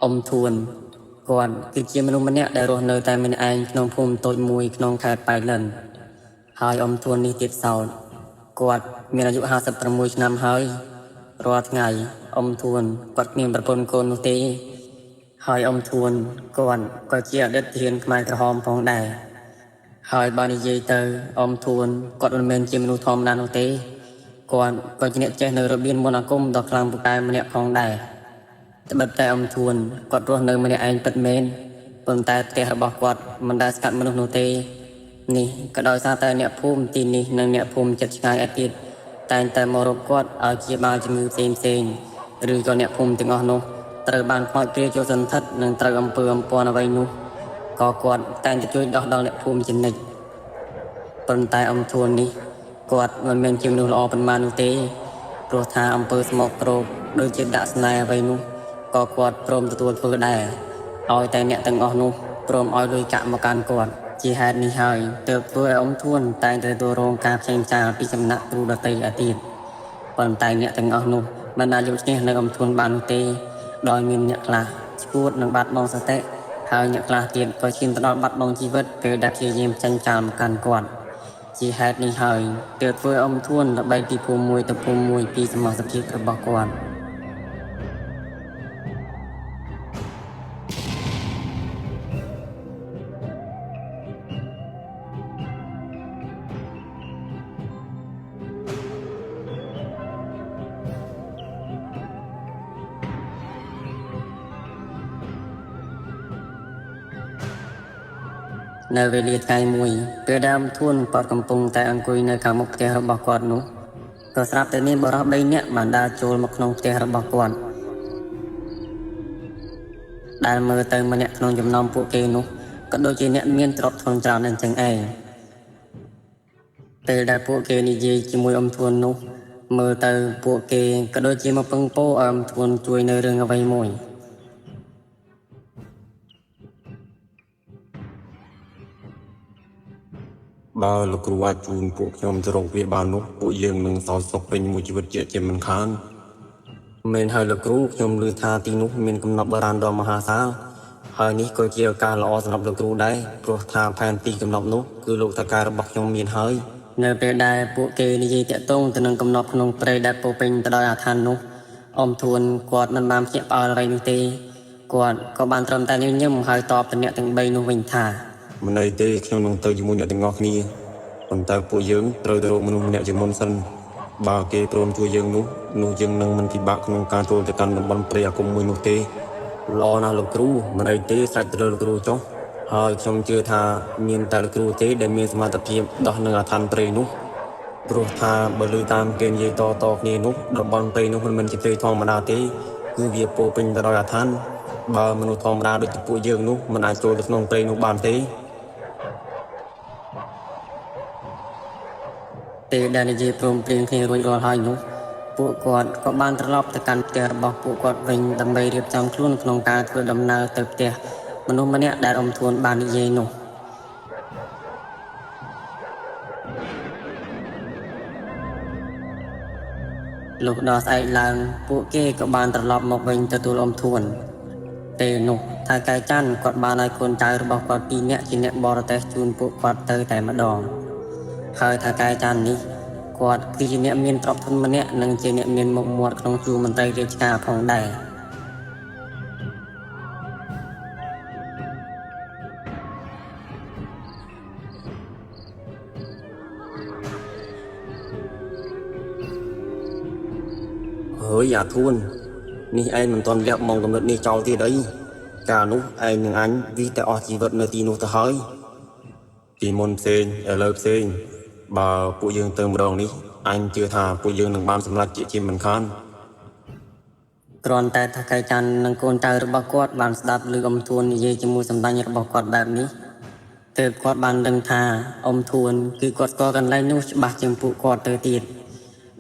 អ៊ំធួនគាត់គឺជាមនុស្សម្នាក់ដែលរស់នៅតែម្នាក់ឯងក្នុងភូមិតូចមួយក្នុងខេត្តប៉ៃលិនហើយអ៊ំធួននេះទៀតសោតគាត់មានអាយុ56ឆ្នាំហើយរាល់ថ្ងៃអ៊ំធួនគាត់គ្មានប្រពន្ធកូននោះទេហើយអ៊ំធួនគាត់ក៏ជាអតីតទាហានខ្មែរក្រហមផងដែរហើយបើនិយាយទៅអ៊ំធួនគាត់មិនមែនជាមនុស្សធម្មតានោះទេគាត់ក៏ជាអ្នកចេះនៅរបៀបមន្តអាគមដ៏ខ្លាំងពូកែម្នាក់ផងដែរ ត្បិតតែអ៊ំធួនគាត់រស់នៅម្នាក់ឯងពិតមែនប៉ុន្តែផ្ទះរបស់គាត់មិនដែលស្កាត់មនុស្សនោះទេនេះក៏ដោយសារតែអ្នកភូមិទីនេះនិងអ្នកភូមិជិតឆ្ងាយឯទៀតតែងតែមករកគាត់ឲ្យព្យាបាលជំងឺផ្សេងផ្សេងឬក៏អ្នកភូមិទាំងអស់នោះត្រូវបានខ្មោចព្រាយចូលសន្ធិដ្ឋនិងត្រូវអំពើអំព័ន្ធអ្វីនោះក៏គាត់តែងតែជួយដោះដល់អ្នកភូមិជានិច្ចប៉ុន្តែអ៊ំធួននេះគាត់មិនមែនជាមនុស្សល្អប៉ុន្មាននោះទេព្រោះថាអំពើស្មោកគ្រោកដូចជាដាក់ស្នេហ៍អ្វីនោះក៏គាត់ព្រមទទួលធ្វើដែរឲ្យតែអ្នកទាំងអស់នោះព្រមឲ្យលុយកាក់មកកាន់គាត់ជាហេតុនេះហើយទើបធ្វើឲ្យអ៊ំធួនតែងតែទទួលរងការផ្សេងចាលពីសំណាក់គ្រូដទៃឯទៀតប៉ុន្តែអ្នកទាំងអស់នោះមិនអាចយកឈ្នះនៅអ៊ំធួនបាននោះទេដោយមានអ្នកខ្លះឈួតនិងបាត់បង់សតិហើយអ្នកខ្លះទៀតក៏ឈានទៅដល់បាត់បង់ជីវិតពេលដែលព្យាយាមចាញ់ចាលមកកាន់គាត់ ជាហេតុនេះហើយទើបធ្វើឲ្យអ៊ំធួនល្បីពីភូមិមួយទៅភូមិមួយពីសមាសភាពរបស់គាត់នៅវេលាថ្ងៃមួយពេលដែលអ៊ំធួនគាត់កំពុងតែអង្គុយនៅខាងមុខផ្ទះរបស់គាត់នោះក៏ស្រាប់តែមានបុរស3នាក់បានដើរចូលមកក្នុងផ្ទះរបស់គាត់ដែលមើលទៅម្នាក់ក្នុងចំណោមពួកគេនោះក៏ដូចជាអ្នកមានទ្រព្យធនច្រើនអញ្ចឹងឯងពេលដែលពួកគេនិយាយជាមួយអ៊ំធួននោះមើលទៅពួកគេក៏ដូចជាមកពឹងពោឲ្យអ៊ំធួនជួយនៅរឿងអ្វីមួយ បើលោកគ្រូអាចជូនពួកខ្ញុំទៅរកវាបាននោះពួកយើងនឹងសោយសុខពេញមួយជីវិតជាជាមិនខាន មែនហើយលោកគ្រូខ្ញុំឮថាទីនោះមានកំណប់បុរាណដ៏មហាសាលហើយនេះក៏ជាឱកាសល្អសម្រាប់លោកគ្រូដែរព្រោះថាផែនទីកំណប់នោះគឺលោកតាការរបស់ខ្ញុំមានហើយនៅពេលដែលពួកគេនិយាយតាក់ទងទៅនឹងកំណប់ក្នុងព្រៃដែលពោរពេញទៅដោយអាថ៌នោះអ៊ំធួនគាត់មិនបានភ្ញាក់ផ្អើលអ្វីនោះទេគាត់ក៏បានត្រឹមតែញញឹមហើយតបទៅអ្នកទាំងបីនោះវិញថា មិនអីទេខ្ញុំនឹងទៅជាមួយអ្នកទាំងអស់គ្នាប៉ុន្តែពួកយើងត្រូវទៅរកមនុស្សម្នាក់ជាមុនសិនបើគេព្រមជួយយើងនោះនោះយើងនឹងមិនពិបាកក្នុងការចូលទៅកាន់តំបន់ព្រៃអាគមមួយនោះទេ ល្អណាស់លោកគ្រូមិនអីទេស្រេចទៅលើលោកគ្រូចុះហើយខ្ញុំជឿថាមានតែលោកគ្រូទេដែលមានសមត្ថភាពដោះនឹងអាថ៌ព្រៃនោះព្រោះថាបើឮតាមគេនិយាយតៗគ្នានោះតំបន់ព្រៃនោះមិនមែនជាព្រៃធម្មតាទេគឺវាពោរពេញទៅដោយអាថ៌បើមនុស្សធម្មតាដូចជាពួកយើងនោះមិនអាចចូលទៅក្នុងព្រៃនោះបានទេពេលដែលនិយាយព្រមព្រៀងគ្នារួចរាល់ហើយនោះពួកគាត់ក៏បានត្រឡប់ទៅកាន់ផ្ទះរបស់ពួកគាត់វិញដើម្បីរៀបចំខ្លួនក្នុងការធ្វើដំណើរទៅផ្ទះមនុស្សម្នាក់ដែលអ៊ំធួនបាននិយាយនោះ លុះដល់ស្អែកឡើងពួកគេក៏បានត្រឡប់មកវិញទទួលអ៊ំធួនពេលនោះថៅកែច័ន្ទគាត់បានឲ្យកូនចៅរបស់គាត់ពីរនាក់ជាអ្នកបរទេសជូនពួកគាត់ទៅតែម្ដងហើយថៅកែច័ន្ទនេះគាត់គឺជាអ្នកមានទ្រព្យធនម្នាក់និងជាអ្នកមានមុខមាត់ក្នុងជួរមន្ត្រីរាជការផងដែរ ហើយអាធួននេះឯងមិនទាន់លាក់មកកំណត់នេះចោលទៀតអីកាលនោះឯងនឹងអញវិតែអស់ជីវិតនៅទីនោះទៅហើយពីមុនផ្សេងឥឡូវផ្សេងបើពួកយើងទៅម្ដងនេះអញជឿថាពួកយើងនឹងបានសម្រេចជាជាមិនខាន គ្រាន់តែថៅកែច័ន្ទនិងកូនចៅរបស់គាត់បានស្ដាប់ឮអ៊ំធួននិយាយជាមួយសម្ដេចរបស់គាត់បែបនេះទើបគាត់បានដឹងថាអ៊ំធួនគឺគាត់ស្គាល់កន្លែងនោះច្បាស់ជាងពួកគាត់ទៅទៀត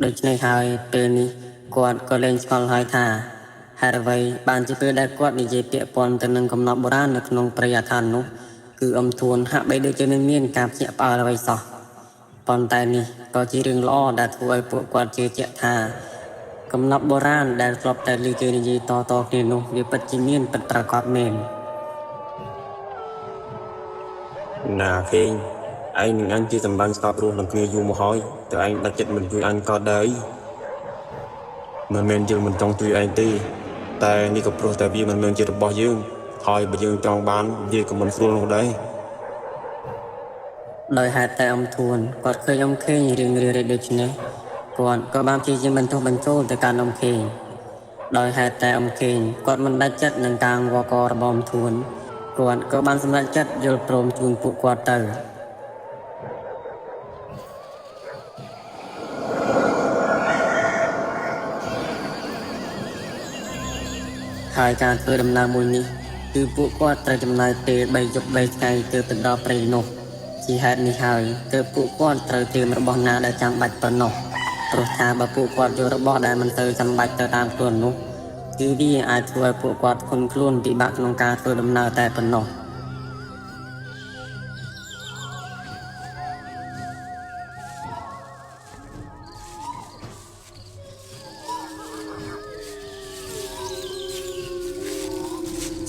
ដូច្នេះហើយពេលនេះគាត់ក៏លែងឆ្ងល់ហើយថាហេតុអ្វីបានជាពេលដែលគាត់និយាយពាក់ព័ន្ធទៅនឹងកំណប់បុរាណនៅក្នុងព្រៃអាថ៌នោះគឺអ៊ំធួនហាក់បីដូចជាមិនមានការភ្ញាក់ផ្អើលអ្វីសោះប៉ុន្តែនេះក៏ជារឿងល្អដែលធ្វើឲ្យពួកគាត់ជឿជាក់ថា កំណប់បុរាណដែលធ្លាប់តែឮគេនិយាយតៗគ្នានោះវាពិតជាមានពិតប្រាកដមែន ណាខេងឯងនឹងអញជាសម្បាញ់ស្កប់រស់នឹងគ្នាយូរមកហើយតែឯងដាច់ចិត្តមិនជួយអញក៏ដែរមិនមែនយើងមិនចង់ជួយឯងទេតែនេះក៏ព្រោះតែវាមិនមែនជារបស់យើងហើយបើយើងចង់បានវាក៏មិនស្រួលនោះដែរ ដោយហេតុតែអំធួនគាត់ឃើញអំខេងរឿងរារែកដូចនេះគាត់ក៏បានព្យាយាមបន្ទោសបញ្ចូលទៅកាន់អំខេងដោយហេតុតែអំខេងគាត់មិនដាច់ចិត្តនឹងការវករបស់អំធួនគាត់ក៏បានសម្រេចចិត្តយល់ព្រមជូនពួកគាត់ទៅហើយការធ្វើដំណើរមួយនេះគឺពួកគាត់ត្រូវចំណាយពេល3យប់3ថ្ងៃទើបទៅដល់ព្រៃនោះជាហេតុនេះហើយទើបពួកគាត់ត្រូវត្រៀមរបស់ណាដែលចាំបាច់ប៉ុណ្ណោះព្រោះថាបើពួកគាត់យករបស់ដែលមិនទៅចាំបាច់ទៅតាមខ្លួននោះគឺវាអាចធ្វើឲ្យពួកគាត់ខុនខ្លួនពិបាកក្នុងការធ្វើដំណើរតែប៉ុណ្ណោះ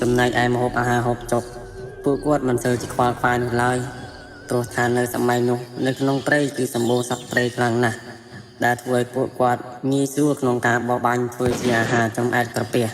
ចំណែកឯម្ហូបអាហារហូបចុកពួកគាត់មិនសូវជាខ្វល់ខ្វាយនោះឡើយព្រោះថានៅសម័យនោះនៅក្នុងព្រៃគឺសម្បូរសត្វព្រៃខ្លាំងណាស់ដែលធ្វើឲ្យពួកគាត់ងាយស្រួលក្នុងការបរបាញ់ធ្វើជាអាហារចំអែតក្រពះ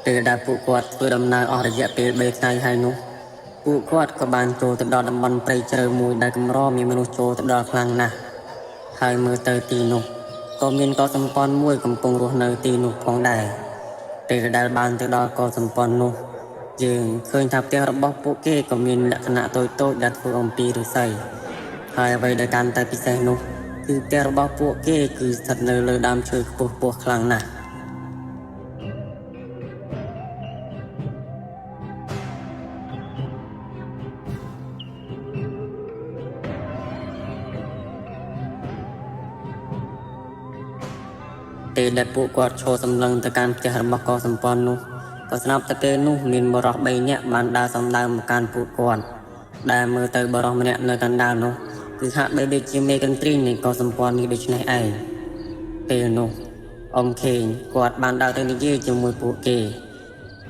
ពេលដែលពួកគាត់ធ្វើដំណើរអស់រយៈពេល3ថ្ងៃហើយនោះពួកគាត់ក៏បានចូលទៅដល់តំបន់ព្រៃជ្រៅមួយដែលកម្រមានមនុស្សចូលទៅដល់ខ្លាំងណាស់ហើយមើលទៅទីនោះក៏មានកោះសម្ព័ន្ធមួយកំពុងរស់នៅទីនោះផងដែរពេលដែលបានទៅដល់កោះសម្ព័ន្ធនោះយើងឃើញថាផ្ទះរបស់ពួកគេក៏មានលក្ខណៈតូចៗដែលធ្វើអំពីឫស្សីហើយអ្វីដែលកាន់តែពិសេសនោះគឺផ្ទះរបស់ពួកគេគឺស្ថិតនៅលើដើមឈើខ្ពស់ៗខ្លាំងណាស់ពេលដែលពួកគាត់ឈរសម្លឹងទៅកាន់ផ្ទះរបស់កោះសម្ព័ន្ធនោះក៏ស្រាប់តែពេលនោះមានបុរស3នាក់បានដើរសំដៅមកកាន់ពួកគាត់ដែលមើលទៅបុរសម្នាក់នៅកណ្ដាលនោះគឺហាក់បីដូចជាមេកន្ទ្រីនៃកោះសម្ព័ន្ធនេះដូច្នេះឯងពេលនោះអំខេងគាត់បានដើរទៅនិយាយជាមួយពួកគេ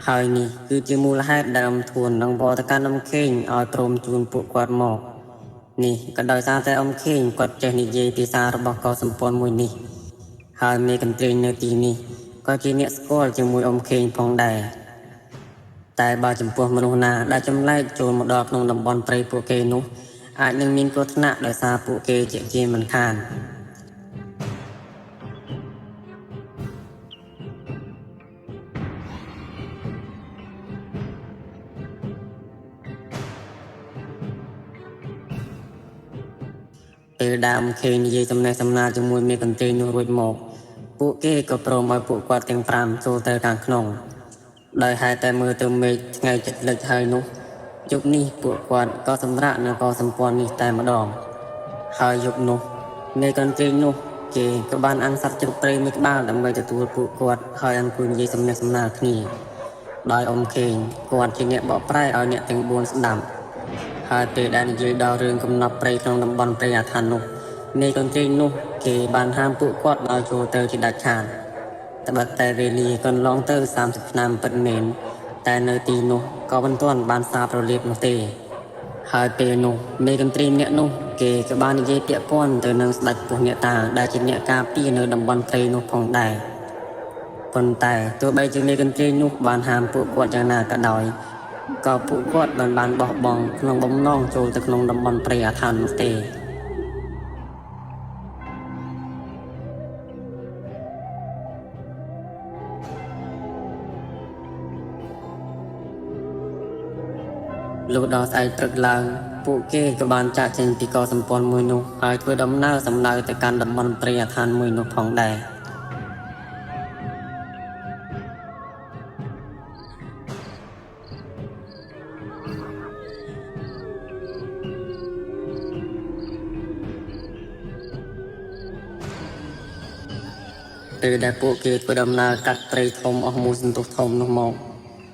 ហើយនេះគឺជាមូលហេតុដែលអំធួននឹងបទៅកាន់អំខេងឲ្យព្រមជូនពួកគាត់មកនេះក៏ដោយសារតែអំខេងគាត់ចេះនិយាយភាសារបស់កោះសម្ព័ន្ធមួយនេះហើយមេកន្ទ្រីនៅទីនេះក៏ជាអ្នកស្គាល់ជាមួយអំខេងផងដែរតែបើចំពោះមនុស្សណាដែលចម្លែកចូលមកដល់ក្នុងតំបន់ព្រៃពួកគេនោះអាចនឹងមានគ្រោះថ្នាក់ដោយសារពួកគេជាមិនខានពេលដែលអំខេងនិយាយសំណេះសំណាលជាមួយមេកន្ទ្រីនោះរួចមកពួកគេក៏ព្រមឲ្យពួកគាត់ទាំង5ចូលទៅខាងក្នុងដោយហេតុតែមើលទៅមេឃថ្ងៃជិតលិចហើយនោះយប់នេះពួកគាត់ក៏សម្រាកនៅកោះសម្ព័ន្ធនេះតែម្ដងហើយយប់នោះមេកន្ទ្រីនោះគេក៏បានអាំងសត្វជ្រូកព្រៃមួយក្បាលដើម្បីទទួលពួកគាត់ហើយអង្គុយនិយាយសំណេះសំណាលគ្នាដោយអំខេងគាត់ជាអ្នកបកប្រែឲ្យអ្នកទាំង4ស្ដាប់ហើយពេលដែលនិយាយដល់រឿងកំណត់ព្រៃក្នុងតំបន់ព្រៃអាថ៌នោះមេកន្ទ្រីនោះគេបានហាមពួកគាត់ឲ្យចូលទៅជាដាច់ខាតត្បិតតែវេលាកន្លងទៅ30ឆ្នាំពិតមែនតែនៅទីនោះក៏មិនទាន់បានសាបរលាបនោះទេ ហើយពេលនោះមេកន្ទ្រីម្នាក់នោះគេក៏បាននិយាយពាក់ព័ន្ធទៅនឹងស្ដេចពស់អ្នកតាដែលជាអ្នកការពារនៅតំបន់ព្រៃនោះផងដែរប៉ុន្តែទោះបីជាមេកន្ទ្រីនោះបានហាមពួកគាត់យ៉ាងណាក៏ដោយក៏ពួកគាត់មិនបានបោះបង់ក្នុងបំណងចូលទៅក្នុងតំបន់ព្រៃអាថ៌នោះទេ លុះដល់ស្អែកព្រឹកឡើង ពួកគេក៏បានចាកចេញពីកោះសម្ព័ន្ធមួយនោះហើយធ្វើដំណើរសំដៅទៅកាន់តំបន់ព្រៃអាថ៌មួយនោះផងដែរពេលដែលពួកគេធ្វើដំណើរកាត់ព្រៃធំអស់មួយសន្ទុះធំនោះមក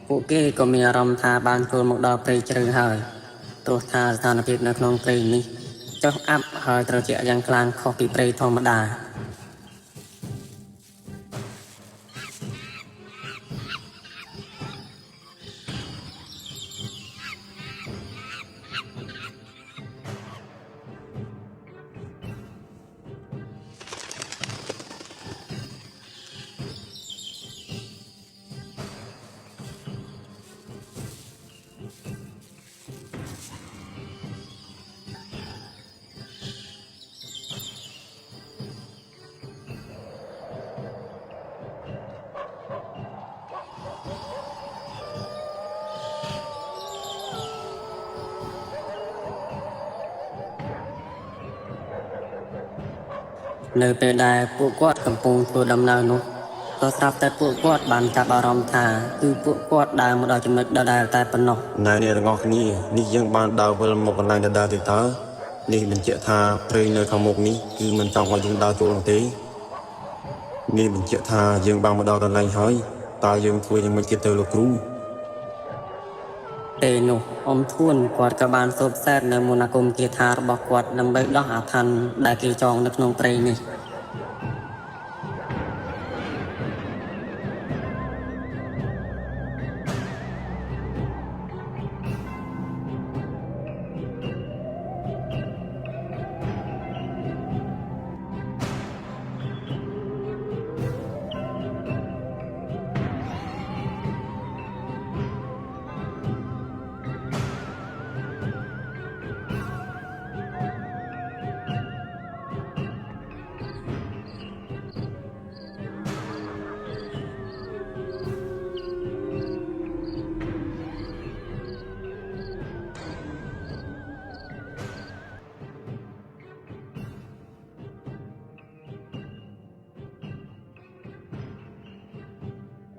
ពួកគេក៏មានអារម្មណ៍ថាបានចូលមកដល់ព្រៃជ្រៅហើយព្រោះថាស្ថានភាពនៅក្នុងព្រៃនេះចុះអាប់ហើយត្រជាក់យ៉ាងខ្លាំងខុសពីព្រៃធម្មតា នៅពេលដែលពួកគាត់កំពុងធ្វើដំណើរនោះក៏ស្រាប់តែពួកគាត់បានចាប់អារម្មណ៍ថាគឺពួកគាត់ដើរមកដល់ចំណុចដដែលតែប៉ុណ្ណោះ ណែអ្នកទាំងអស់គ្នានេះយើងបានដើរវិលមកកន្លែងដដែលទេតើនេះបញ្ជាក់ថាព្រៃនៅខាងមុខនេះគឺមិនចង់ឲ្យយើងដើរចូលនោះទេនេះបញ្ជាក់ថាយើងបានមកដល់កន្លែងហើយតើយើងធ្វើយ៉ាងម៉េចទៀតទៅលោកគ្រូ ពេលនោះអ៊ំធួនគាត់ក៏បានសូត្រសែតនៅមន្តអាគមគាថារបស់គាត់ដើម្បីដោះអាថ៌ដែលគេចងនៅក្នុងព្រៃនេះ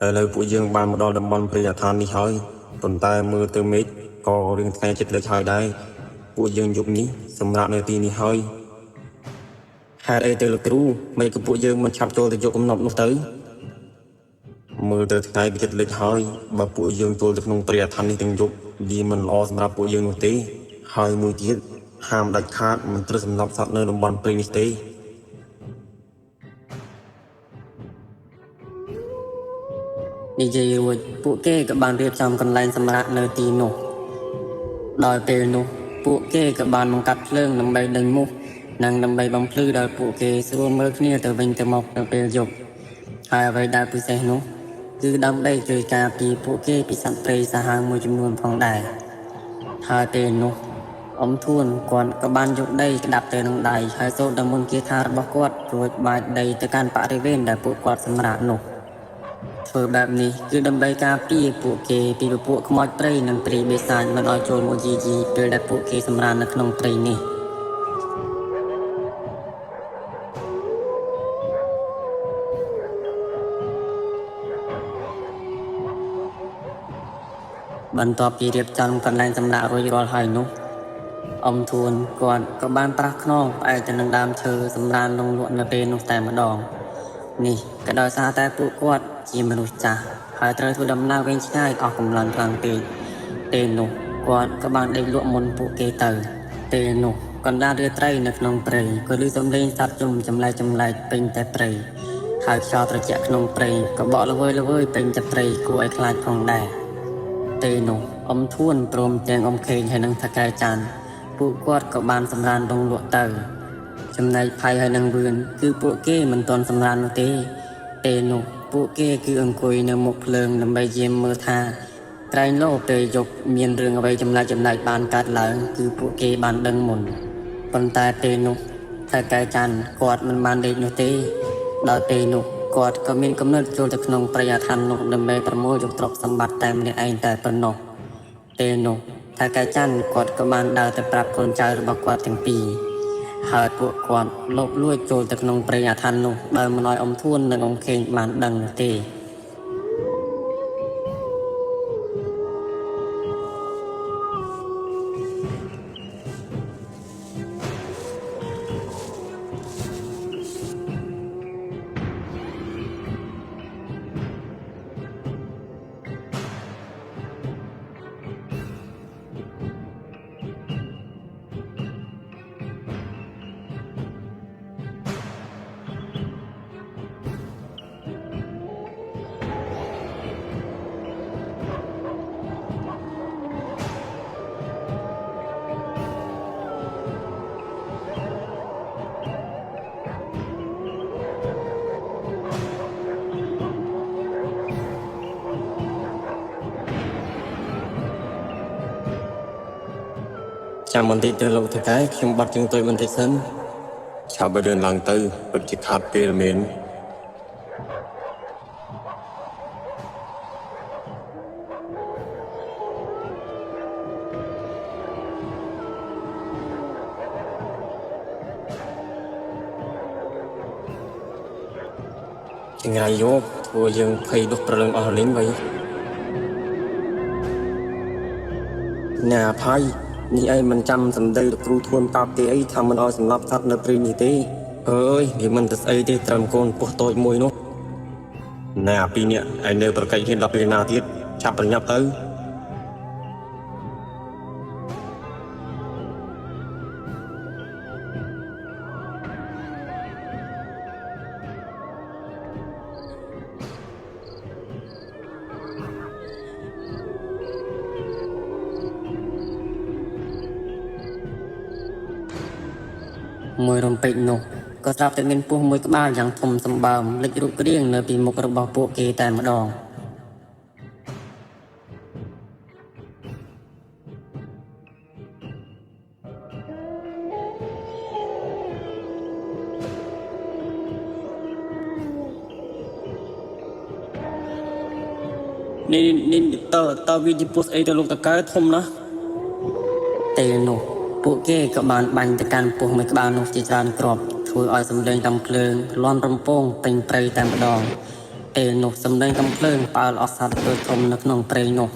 ឥឡូវពួកយើងបានមកដល់តំបន់ព្រៃអាថ៌នេះហើយប៉ុន្តែមើលទៅមេឃក៏រៀងថ្ងៃចិត្តលិចហើយដែរពួកយើងយប់នេះសម្រាប់នៅទីនេះហើយហេតុអីទៅលោកគ្រូមិនក៏ពួកយើងមិនឆាប់ចូលទៅយកកំណប់នោះទៅមើលទៅថ្ងៃវាចិត្តលិចហើយបើពួកយើងចូលទៅក្នុងព្រៃអាថ៌នេះទាំងយប់វាមិនល្អសម្រាប់ពួកយើងនោះទេហើយមួយទៀតហាមដាច់ខាតមិនត្រូវសម្លាប់សត្វនៅតំបន់ព្រៃនេះទេ និយាយរួចពួកគេក៏បានរៀបចំកន្លែងសម្រាកនៅទីនោះដោយពេលនោះពួកគេក៏បានបង្កាត់ភ្លើងដើម្បីដេញមូសនិងដើម្បីបំភ្លឺដល់ពួកគេស្រួលមើលគ្នាទៅវិញទៅមកនៅពេលយប់ហើយអ្វីដែលពិសេសនោះគឺដើម្បីជួយការពារពួកគេពីសត្វព្រៃសាហាវមួយចំនួនផងដែរហើយពេលនោះអ៊ំធួនគាត់ក៏បានយកដីក្តាប់ទៅនឹងដៃហើយសូត្រដល់មន្តគាថារបស់គាត់រួចបាចដីទៅកាន់បរិវេណដែលពួកគាត់សម្រាកនោះ ធ្វើបែបនេះគឺដើម្បីការពារពួកគេពីពពួកខ្មោចព្រៃនិងព្រៃបិសាចមិនឲ្យចូលមកយាយីពេលដែលពួកគេសម្រាននៅក្នុងព្រៃនេះបន្ទាប់ពីរៀបចំកន្លែងសម្រាករួចរាល់ហើយនោះអ៊ំធួនគាត់ក៏បានប្រាស់ខ្នងផ្អែកទៅនឹងដើមឈើសម្រានលងលក់នៅពេលនោះតែម្ដងនេះក៏ដោយសារតែពួកគាត់ជាមនុស្សចាស់ហើយត្រូវធ្វើដំណើរវែងឆ្ងាយអស់កម្លាំងខ្លាំងពេកពេលនោះគាត់ក៏បានដេកលក់មុនពួកគេទៅពេលនោះកណ្ដាលរាត្រីនៅក្នុងព្រៃក៏ឮសំឡេងសត្វជុំចម្លែកចម្លែកពេញតែព្រៃហើយខ្យល់ត្រជាក់ក្នុងព្រៃក៏បក់ល្វើយល្វើយពេញតែព្រៃគួរឲ្យខ្លាចផងដែរ ពេលនោះ អ៊ំធួនព្រមទាំងអ៊ំខេងហើយនិងថៅកែចាន់ពួកគាត់ក៏បានសម្រានដងលក់ទៅ ចំណែកផៃហើយនឹងវឿនគឺពួកគេមិនទាន់សម្រាននោះទេពេលនោះពួកគេគឺអង្គុយនៅមុខភ្លើងដើម្បីយាមមើលថាក្រែងលោពេលយប់មានរឿងអ្វីចម្លែកចម្លែកបានកើតឡើងគឺពួកគេបានដឹងមុនប៉ុន្តែពេលនោះថៅកែច័ន្ទគាត់មិនបានដេកនោះទេដោយពេលនោះគាត់ក៏មានកំណត់ចូលទៅក្នុងព្រៃអាថ៌នោះដើម្បីប្រមូលយកទ្រព្យសម្បត្តិតែម្នាក់ឯងតែប៉ុណ្ណោះពេលនោះថៅកែច័ន្ទគាត់ក៏បានដើរទៅប្រាប់កូនចៅរបស់គាត់ទាំងពីរ ហើយពួកគាត់លបលួចចូលទៅក្នុងព្រៃអាថ៌នោះដោយមិនឲ្យអ៊ំធួននិងអ៊ំខេងបានដឹងនោះទេ ចាំបន្តិចទៅលោកថៅកែខ្ញុំបាត់ជើងទុយបន្តិចសិនឆាប់ឲ្យលឿនឡើងទៅពិតជាខាតពេលមែនចង្រៃយកធ្វើយើងភ័យដុះព្រលឹងអស់រលីងវៃណាអភ័យនេះឯងមិនចាំសម្ដីលោកគ្រូធួនប្រាប់ទេអីថាមិនឲ្យសម្លាប់សត្វនៅព្រៃនេះទេអើយវាមិនទៅស្អីទេត្រឹមកូនពស់តូចមួយនោះណែអាពីរនេះឯងនៅប្រកែកគ្នាដល់ពេលណាទៀតឆាប់ប្រញាប់ទៅ មួយរំពេចនោះក៏ស្រាប់តែមានពស់មួយក្បាលយ៉ាងធំសម្បើមលេចរូបរាងនៅពីមុខរបស់ពួកគេតែម្ដង នេះនេះតើតើវាជាពស់ស្អីទៅលោកតកែធំណាស់ ពេលនោះពួកគេក៏បានបាញ់ទៅកាន់ពស់មួយក្បាលនោះជាច្រើនគ្រាប់ធ្វើឲ្យសម្លេងកាំភ្លើងលាន់រំពងពេញព្រៃតែម្ដងពេលនោះសម្លេងកាំភ្លើងប៉ើលអស់សត្វតូចធំនៅក្នុងព្រៃនោះ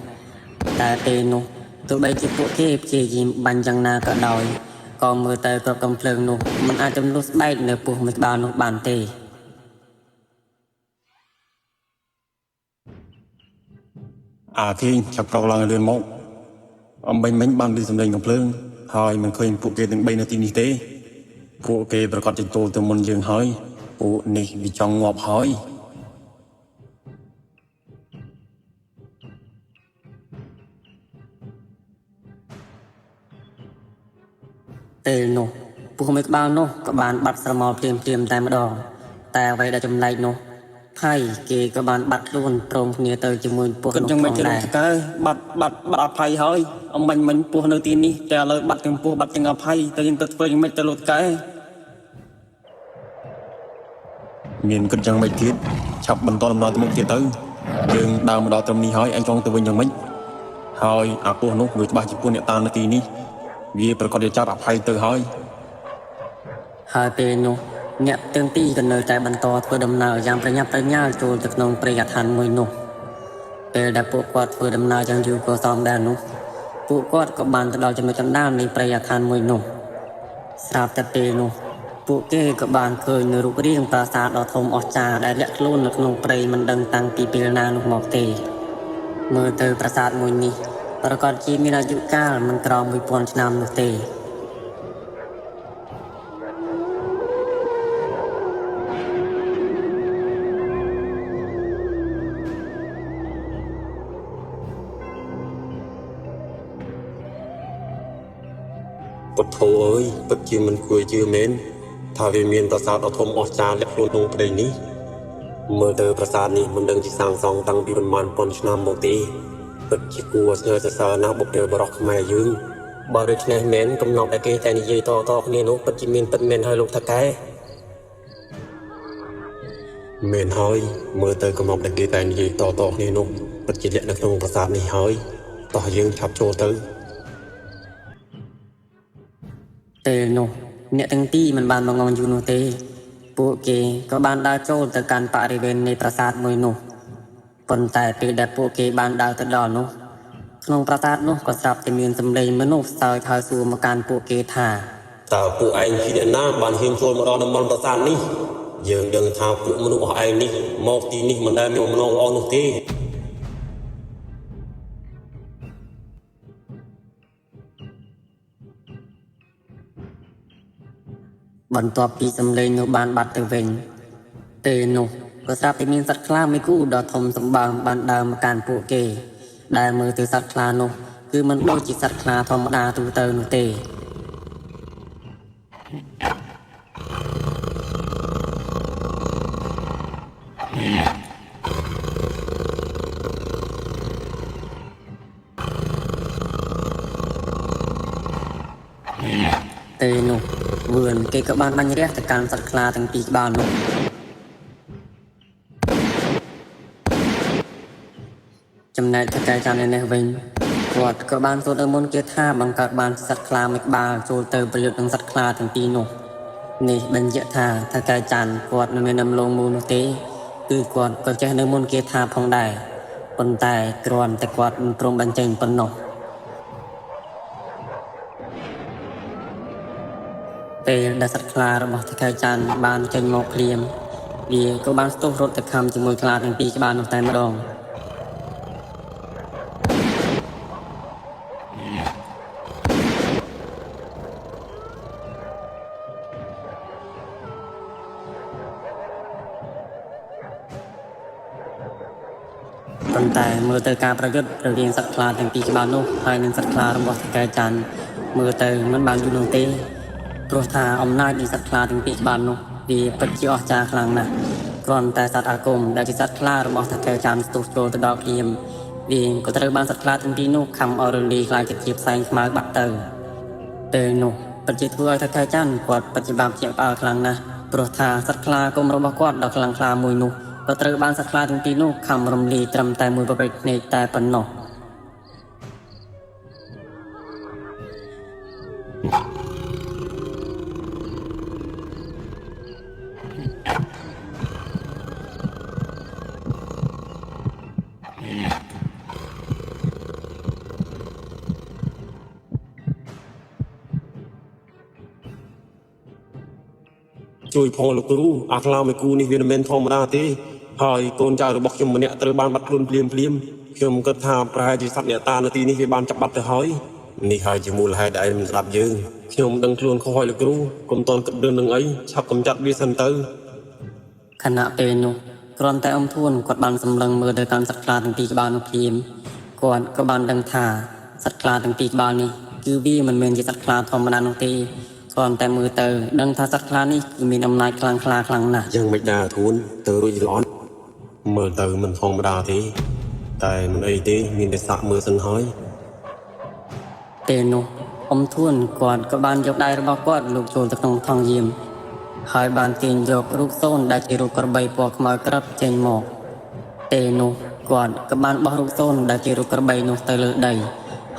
តែពេលនោះទោះបីជាពួកគេព្យាយាមបាញ់យ៉ាងណាក៏ដោយក៏មើលទៅគ្រាប់កាំភ្លើងនោះមិនអាចទម្លុះស្បែកនៅពស់មួយក្បាលនោះបានទេ អាខេងឆាប់ក្រោកឡើងឲ្យលឿនមកអំបញ្ញមិញបានឮសំឡេងកំភ្លើងហើយមិនឃើញពួកគេទាំង3នៅទីនេះទេពួកគេប្រកាសជាចូលទៅមុនយើងហើយពួកនេះវាចង់ងាប់ហើយ ពេលនោះពស់មួយក្បាលនោះក៏បានបាត់ស្រមោលភ្លាមៗតែម្ដងតែអ្វីដែលចម្លែកនោះថៃគេក៏បានបាត់ខ្លួនព្រមគ្នាទៅជាមួយពស់ គិត នោះ យ៉ាងម៉េចទៅលោក ផងដែរ តកែបាត់បាត់បាត់អភ័យហើយអំបញ្ញមិញពស់នៅទីនេះតែឥឡូវបាត់ទាំងពស់បាត់ទាំងអភ័យតែយើងទៅធ្វើយ៉ាងម៉េចទៅលោកតកែមានគិតយ៉ាងម៉េចទៀតឆាប់បន្តដំណើរទៅមុខទៀតទៅយើងដើរមកដល់ត្រឹមនេះហើយអញចង់ទៅវិញយ៉ាងម៉េចហើយអាពស់នោះវាច្បាស់ជាពស់អ្នកតានៅទីនេះវាប្រកាសជាចាប់អភ័យទៅហើយ ហើយពេលនោះអ្នកទាំងពីរក៏នៅតែបន្តធ្វើដំណើរយ៉ាងប្រញាប់ប្រញាល់ចូលទៅក្នុងព្រៃអាថ៌មួយនោះពេលដែលពួកគាត់ធ្វើដំណើរយ៉ាងយូរក៏សមដែរនោះពួកគាត់ក៏បានទៅដល់ចំណុចកណ្ដាលនៃព្រៃអាថ៌មួយនោះស្រាប់តែពេលនោះពួកគេក៏បានឃើញនៅរូបរាងប្រាសាទដ៏ធំអស្ចារ្យដែលលាក់ខ្លួននៅក្នុងព្រៃមិនដឹងតាំងពីពេលណានោះមកទេមើលទៅប្រាសាទមួយនេះប្រកាសជាមានអាយុកាលមិនក្រោម1000ឆ្នាំនោះទេ ពុទ្ធោអើយពិតជាមិនគួរជឿមែនថាវាមានប្រាសាទដ៏ធំអស្ចារ្យលាក់ខ្លួនក្នុងព្រៃនេះមើលទៅប្រាសាទនេះមិនដឹងជាសាងសង់តាំងពីប៉ុន្មានពាន់ឆ្នាំមកទេពិតជាគួរស្ងើចសរសើរណាស់បុព្វបុរសខ្មែរយើងបើដូច្នេះមែនកំណត់តែគេតែនិយាយតៗគ្នានោះពិតជាមានពិតមែនហើយលោកថកែមែនហើយមើលទៅកំណត់តែគេតែនិយាយតៗគ្នានោះពិតជាលាក់នៅក្នុងប្រាសាទនេះហើយតោះយើងឆាប់ចូលទៅ ពេលនោះអ្នកទាំងពីរមិនបានបង្អង់យូរនោះទេ ពួកគេក៏បានដើរចូលទៅកាន់បរិវេណនៃប្រាសាទមួយនោះប៉ុន្តែពេលដែលពួកគេបានដើរទៅដល់នោះក្នុងប្រាសាទនោះក៏ស្រាប់តែមានសម្លេងមនុស្សសើចហើយសួរមកកាន់ពួកគេថា តើពួកឯងជាអ្នកណាបានហ៊ានចូលមកដល់តំបន់ប្រាសាទនេះយើងដឹងថាពួកមនុស្សអស់ឯងនេះមកទីនេះមិនដែលមានបំណងល្អនោះទេ បន្ទាប់ពីសម្លេងនោះបានបាត់ទៅវិញពេលនោះក៏ស្រាប់តែមានសត្វខ្លាមួយគូដ៏ធំសម្បើមបានដើរមកកាន់ពួកគេ ដែលមើលទៅសត្វខ្លានោះគឺមិនដូចជាសត្វខ្លាធម្មតាទូទៅនោះទេ ពេលនោះវឿនគេក៏បានបាញ់រះទៅកាន់សត្វខ្លាទាំងពីរក្បាលនោះចំណែកថកែចានឯនេះវិញគាត់ក៏បានសូត្រនៅមុនគេថាបង្កើតបានសត្វខ្លាមួយក្បាលចូលទៅប្រយុទ្ធនឹងសត្វខ្លាទាំងពីរនោះនេះបញ្ជាក់ថាថកែចានគាត់មិនមានដំឡូងមូលនោះទេគឺគាត់ក៏ចេះនៅមុនគេថាផងដែរប៉ុន្តែគ្រាន់តែគាត់មិនព្រមបញ្ចេញប៉ុណ្ណោះពេលដែលសត្វខ្លារបស់ថកែចានបានចេញមកភ្លាមវាក៏បានស្ទុះរត់ទៅខំជាមួយខ្លាទាំងពីរក្បាលនោះតែម្ដងប៉ុន្តែមើលទៅការប្រយុទ្ធរវាងសត្វខ្លាទាំងពីរក្បាលនោះហើយនិងសត្វខ្លារបស់ថកែចានមើលទៅមិនបានយូរនោះទេព្រោះថាអំណាចនៃសត្វខ្លាទាំងពីរក្បាលនោះវាពិតជាអស្ចារ្យខ្លាំងណាស់គ្រាន់តែសត្វអាគមដែលជាសត្វខ្លារបស់ថកែចានស្ទុះចូលទៅដល់ភ្លាមវាក៏ត្រូវបានសត្វខ្លាទាំងពីរនោះខំឲ្យរលាយក្លាយទៅជាផ្សែងខ្មៅបាត់ទៅពេលនោះពិតជាធ្វើឲ្យថកែចានគាត់ពិតជាបានភ្ញាក់ផ្អើលខ្លាំងណាស់ព្រោះថាសត្វខ្លាគមរបស់គាត់ដ៏ខ្លាំងក្លាមួយនោះក៏ត្រូវបានសត្វខ្លាទាំងពីរនោះខំរំលាយត្រឹមតែមួយប្រភេទភ្នែកតែប៉ុណ្ណោះ ជួយផងលោកគ្រូអាខ្លាមួយគូនេះវាមិនមែនធម្មតាទេហើយកូនចៅរបស់ខ្ញុំម្នាក់ត្រូវបានបាត់ខ្លួនភ្លាមភ្លាមខ្ញុំគិតថាប្រហែលជាសត្វអ្នកតានៅទីនេះវាបានចាប់បាត់ទៅហើយនេះហើយជាមូលហេតុដែលឯងមិនស្ដាប់យើងខ្ញុំដឹងខ្លួនខុសហើយលោកគ្រូកុំតន់គិតរឿងនឹងអីឆាប់កម្ចាត់វាសិនទៅ ខណៈពេលនោះគ្រាន់តែអ៊ំធួនគាត់បានសម្លឹងមើលទៅកាន់សត្វខ្លាទាំងពីរក្បាលនោះភ្លាមគាត់ក៏បានដឹងថាសត្វខ្លាទាំងពីរក្បាលនេះគឺវាមិនមែនជាសត្វខ្លាធម្មតានោះទេគ្រាន់តែមើលទៅដឹងថាសត្វខ្លានេះគឺមានអំណាចខ្លាំងក្លាខ្លាំងណាស់ យ៉ាងម៉េចដែរអាធួនទៅរួចឬអត់មើលទៅមិនធម្មតាទេតែមិនអីទេមានតែសាក់មើលសិនហើយ ពេលនោះអ៊ំធួនគាត់ក៏បានយកដៃរបស់គាត់លូកចូលទៅក្នុងថង់យាមហើយបានទាញយករូបសូនដែលជារូបក្របីពណ៌ខ្មៅក្រឹបចេញមកពេលនោះគាត់ក៏បានបោះរូបសូនដែលជារូបក្របីនោះទៅលើដី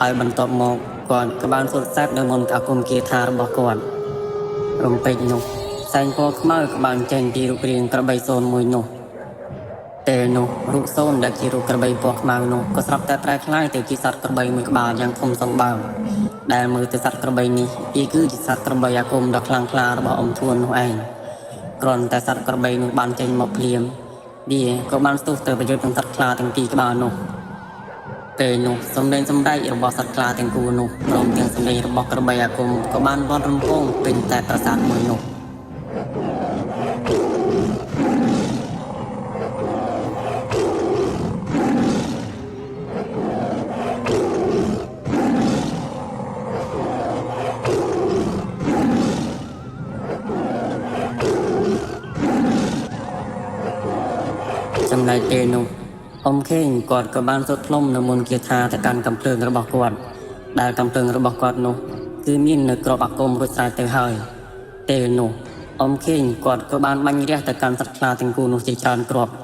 ហើយបន្ទាប់មកគាត់ក៏បានសូត្រសែបនៅមន្តអាគមគាថារបស់គាត់រំពេចនោះផ្សែងពណ៌ខ្មៅក៏បានចេញពីរូបរាងក្របីសូនមួយនោះ ពេលនោះរូបសូនដែលជារូបក្របីពណ៌ខ្មៅនោះក៏ស្រាប់តែប្រែក្លាយទៅជាសត្វក្របីមួយក្បាលយ៉ាងធំសម្បើមដែលមើលទៅសត្វក្របីនេះវាគឺជាសត្វក្របីអាគមដ៏ខ្លាំងក្លារបស់អ៊ំធួននោះឯងគ្រាន់តែសត្វក្របីនោះបានចេញមកភ្លាមវាក៏បានស្ទុះទៅប្រយុទ្ធនឹងសត្វខ្លាទាំងពីរក្បាលនោះពេលនោះសំឡេងសម្ដែករបស់សត្វខ្លាទាំងគូនោះព្រមទាំងសំឡេងរបស់ក្របីអាគមក៏បានវាន់រំពងពេញតែប្រាសាទមួយនោះ ចំណែកពេលនោះអ៊ំខេងគាត់ក៏បានសូត្រផ្លុំនៅមន្តគាថាទៅកាន់កំភ្លើងរបស់គាត់ដែលកំភ្លើងរបស់គាត់នោះគឺមាននៅក្របអាគមរួចស្រេចទៅហើយពេលនោះអ៊ំខេងគាត់ក៏បានបាញ់រះទៅកាន់សត្វខ្លាទាំងគូនោះជាច្រើនគ្រាប់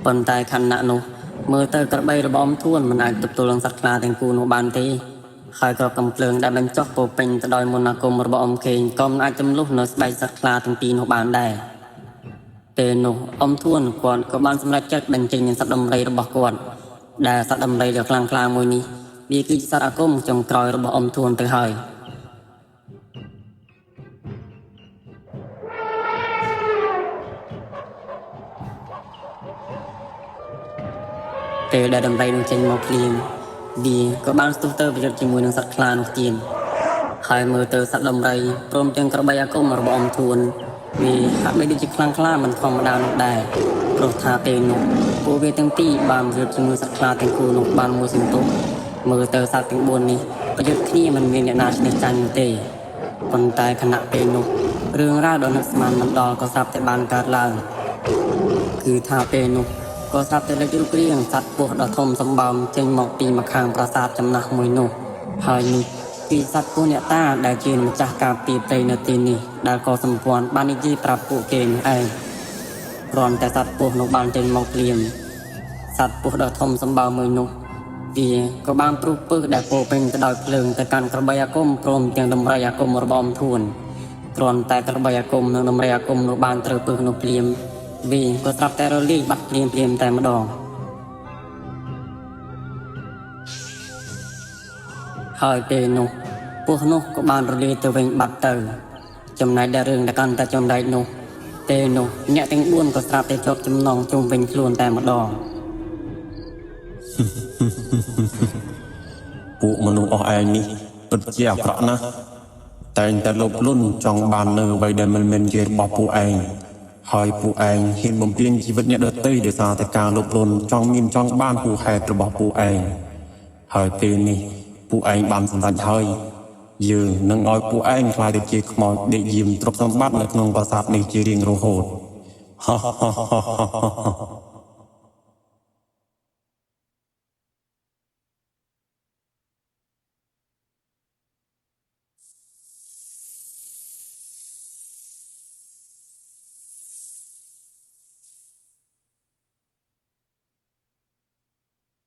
ប៉ុន្តែខណៈនោះមើលទៅក្របីរបស់អ៊ំធួនមិនអាចទប់ទល់នឹងសត្វខ្លាទាំងគូនោះបានទេហើយក៏កំភ្លើងដែលបញ្ចុះពោពេញទៅដោយមន្តអាគមរបស់អ៊ំខេងក៏មិនអាចទម្លុះនៅស្បែកសត្វខ្លាទាំងពីរនោះបានដែរពេលនោះអ៊ំធួនគាត់ក៏បានសម្រេចចិត្តបញ្ចេញនឹងសត្វដំរីរបស់គាត់ដែលសត្វដំរីដ៏ខ្លាំងក្លាមួយនេះវាគឺជាសត្វអាគមចុងក្រោយរបស់អ៊ំធួនទៅហើយពេលដែលដំរីនោះចេញមកភ្លាមវាក៏បានស្ទុះទៅប្រយុទ្ធជាមួយនឹងសត្វខ្លានោះទៀត ហើយមើលទៅសត្វដំរីព្រមទាំងក្របីអាគមរបស់អ៊ំធួនវាហាក់បីដូចជាខ្លាំងក្លាមិនធម្មតានោះដែរព្រោះថាពេលនោះពួកវាទាំងពីរបានប្រយុទ្ធជាមួយសត្វខ្លាទាំងគូនោះបានមួយសន្ទុះមើលទៅសត្វទាំង4នេះប្រយុទ្ធគ្នាមិនមានអ្នកណាឈ្នះចាញ់នោះទេប៉ុន្តែខណៈពេលនោះរឿងរ៉ាវដ៏នឹកស្មានមិនដល់ក៏ស្រាប់តែបានកើតឡើងគឺថាពេលនោះក៏ស្រាប់តែលេចរូបរាងសត្វពស់ដ៏ធំសម្បើមចេញមកពីម្ខាងប្រាសាទចំណាស់មួយនោះហើយនេះគឺសត្វពស់អ្នកតាដែលជាម្ចាស់ការពារព្រៃនៅទីនេះដែលក៏សម្ព័ន្ធបាននិយាយប្រាប់ពួកគេនោះឯងគ្រាន់តែសត្វពស់នោះបានចេញមកភ្លាមសត្វពស់ដ៏ធំសម្បើមមួយនោះវាក៏បានព្រុសពឹសដែលពោរពេញទៅដោយភ្លើងទៅកាន់ក្របីអាគមព្រមទាំងដំរីអាគមរបស់អ៊ំធួនគ្រាន់តែក្របីអាគមនិងដំរីអាគមនោះបានត្រូវពឹសនោះភ្លាមវាក៏ស្រាប់តែរលាយបាត់ភ្លាមៗតែម្ដងហើយពេលនោះពស់នោះក៏បានរលាយទៅវិញបាត់ទៅចំណែកដែលរឿងដែលកាន់តែចម្លែកនោះពេលនោះអ្នកទាំង4ក៏ស្រាប់តែជាប់ចំណងជុំវិញខ្លួនតែម្ដង ពួកមនុស្សអស់ឯងនេះពិតជាអាក្រក់ណាស់តែងតែលោភលន់ចង់បាននៅអ្វីដែលមិនមែនជារបស់ពួកឯងហើយពួកឯងហ៊ានបំពានជីវិតអ្នកដទៃដោយសារតែការលោភលន់ចង់មានចង់បានហួសហេតុរបស់ពួកឯងហើយពេលនេះពួកឯងបានសម្រេចហើយយើងនឹងឲ្យពួកឯងក្លាយទៅជាខ្មោចដេកយាមទ្រព្យសម្បត្តិនៅក្នុងប្រាសាទនេះជារៀងរហូតហោះហោះហោះហោះហោះ។